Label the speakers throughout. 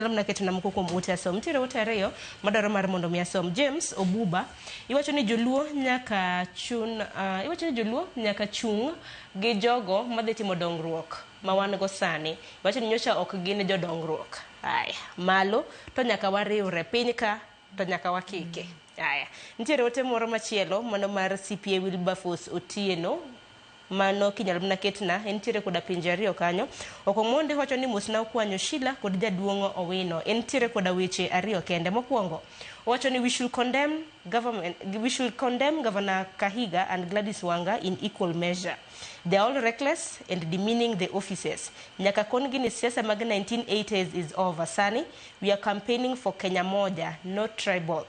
Speaker 1: Mana ketona moko kuom ute asom. Nitiere ute ariyo madwaro mar mondo mi asom. James Obuba, iwacho ni joluo nyaka chun, iwacho ni joluo nyaka chung' gi jogo madhi timo dongruok ma wan go sani. Iwacho ni nyocha ok gin jodongruok. Aya, malo to nyaka wariwre, piny ka to nyaka wakike. Aya, nitiere ote moro machielo mano mar CPA Wilberforce Otieno. Mano kinyalo mana ketna, entiere koda pinje ariyo kanyo. Okong'ondi wacho ni mosna okwanyo Sheila kod jaduong' Owino. Entiere koda weche ariyo kende. Mokwongo, owacho ni we should condemn Governor Kahiga and Gladys Wanga in equal measure. They are all reckless and demeaning the offices. Nyaka kon gi ni siasa mag 1980s is over. Sani, we are campaigning for Kenya moja, not tribal.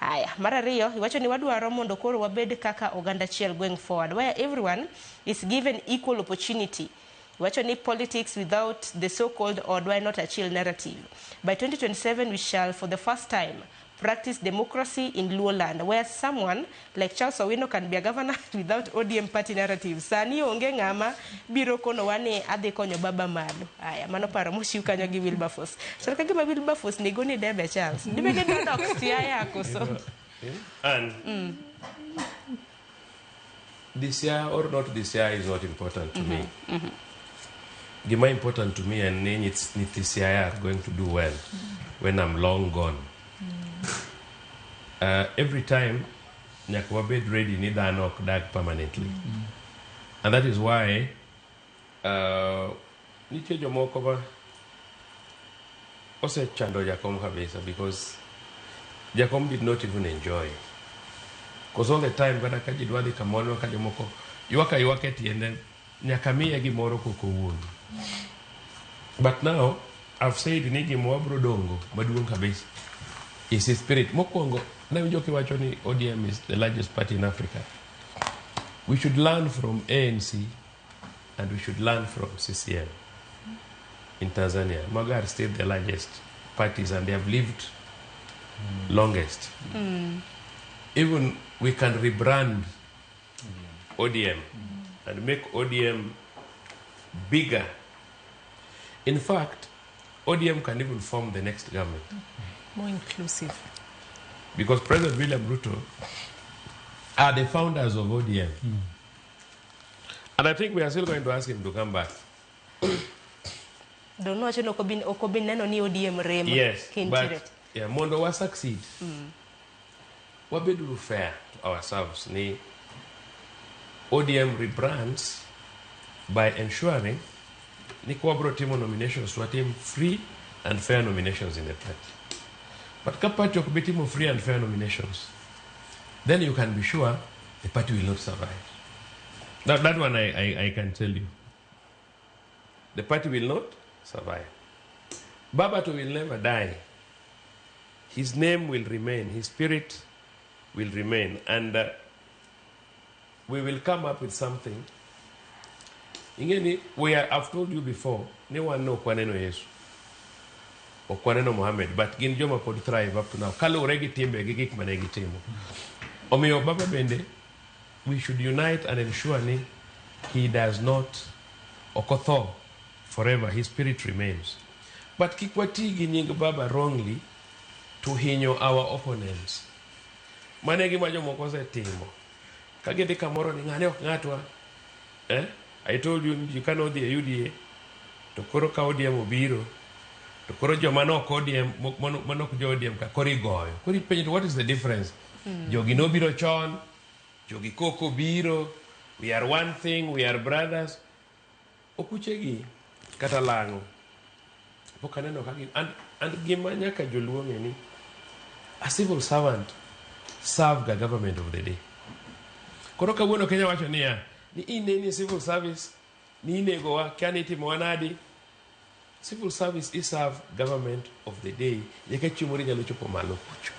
Speaker 1: Haya, mar ariyo, iwacho ni wadwaro mondo koro wabed kaka oganda achiel going forward, where everyone is given equal opportunity. Iwacho ni politics without the so-called odwa not achiel narrative. By 2027, we shall, for the first time, practice democracy in Luo land, where someone like Charles Owino can be a governor without ODM party narrative. Sani onge ng'ama biro konowa ni adhi konyo baba malo. Aya, mano paro mochiw kanyo gi Wilberforce. Chal ka gima Wilberforce ni goni debe Charles. Dibe ni dok Siaya koso.
Speaker 2: And this year or not this year is not important to me. Gima important to me en ni nyithi Siaya are going to do well when I'm long gone. Every time nyaka wabed ready ni dhano ok dag permanently. And that is why nitie jomoko ma osechando Jakom kabisa because Jakom did not even enjoy. Because all the time kata ka ji dwa dhi kamoro ka jomoko ywak aywaka e tiende nyaka miye gimoro koko owuon. But now I've said ni gima wabro dongo maduong' kabisa is his spirit. Mokwongo nawinjo kiwacho ni ODM is the largest party in Africa. We should learn from ANC and we should learn from CCM in Tanzania. Mago are still the largest parties and they have lived longest. Even we can rebrand ODM and make ODM bigger. In fact, ODM can even form the next government.
Speaker 3: More inclusive.
Speaker 2: Because President William Ruto are the founders of ODM. And I think we are still going to ask him to come back.
Speaker 1: Don't wacho ni ok obi neno ni ODM rem.
Speaker 2: Yes,
Speaker 1: kintiere.
Speaker 2: But yeah, mondo wa succeed, wabeduru fair to ourselves ni ODM rebrands by ensuring ni ka wabro timo nominations to watim free and fair nominations in the party. But ka party ok bi timo free and fair nominations, then you can be sure the party will not survive. That one I can tell you. The party will not survive. Baba to will never die. His name will remain, his spirit will remain, and we will come up with something. Ingeni, I've told you before, ni wan ok waneno Yesu. Ok waneno Muhammad, but gin joma pod thrive up to now. Kaluwore gi timbe gi gik mane gitimo. Omiyo Baba bende, we should unite and ensure ni he does not ok otho forever, his spirit remains. But kik wati gi nying Baba wrongly to hinyo our opponents. Mano e gima jomoko osetimo. Ka gidhi kamoro ni ng'ane ok ng'atwa. Eh? I told you ni ka nodhi e UDA, to koro ka ODM obiro, to koro joma nok ODM, manok jo ODM ka koro igoyo. Koro ipenjo to what is the difference? Jogi nobiro chon, jogi koko biro, we are one thing, we are brothers. Okuchegi kata lang'o pok aneno ka gin and gima nyaka joluo ng'e ni a civil servant serve the government of the day. Koro kawuono Kenya wacho niya ni in ni civil service ni inegowa kia ni itimowa nadi. Civil service is serve government of the day nyaka chieng' moro inyalo chopo malo kucho.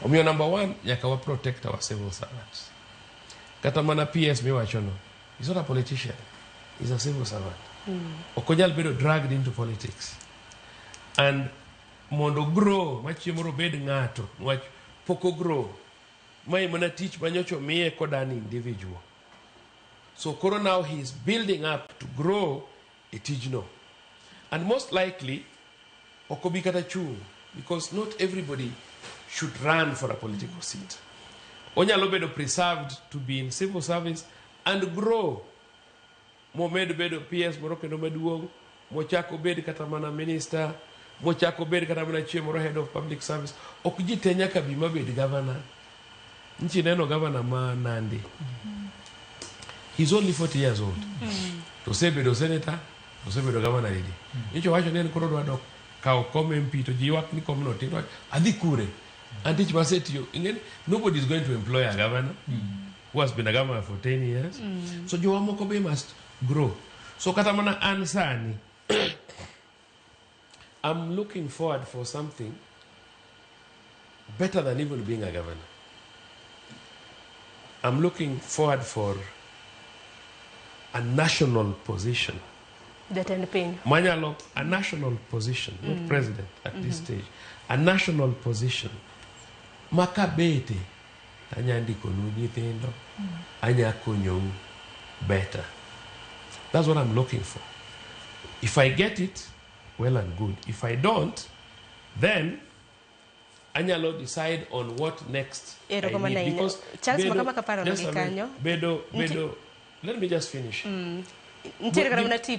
Speaker 2: Omiyo number one nyaka wa protect our civil servants. Kata mana PS miwachono is not a politician, he's a civil servant. Ok onyal bedo dragged into politics. And mondo grow ma chieng' moro obed ng'ato niwach pok o grow mae mana tich manyocha omiye koda an individual. So koro now he is building up to grow e tijno. And most likely Ok obi kata chung' because not everybody should run for a political seat. Onyalo bedo preserved to be in civil service and grow momed bedo PS moro kendo maduong' mochak obed kata mana minister mochak obed kata mana chieng' moro head of public service. Ok ji te nyaka bi mabed governor. Nchi neno governor ma Nandi, he's only 40 years old, to osebedo senator, osebedo governor didi. Nyocha owacho ni en koro odwa dok kawo kom MP to ji ywak ni komno tin. To adhi kure an tich masetiyo ing'eni nobody is going to employ a governor who has been a governor for 10 years. So jowa moko be must grow. So kata mana an sani I'm looking forward for something better than even being a governor. I'm looking forward for a national position.
Speaker 1: Jatend piny.
Speaker 2: Manyalo, a national position, not president at this stage, a national position. Makabete, anya ndikonu nyithindo, anya konyou better. That's what I'm looking for. If I get it, well and good. If I don't, then anyalo decide on what next I
Speaker 1: Erokamano
Speaker 2: need.
Speaker 1: ahinya.
Speaker 2: Because
Speaker 1: Charles
Speaker 2: bedo-
Speaker 1: Makama kaparo
Speaker 2: just
Speaker 1: gi
Speaker 2: a minute.
Speaker 1: kanyo.
Speaker 2: Bedo, bedo, let me just finish.
Speaker 1: Nitiere kata mana tipo.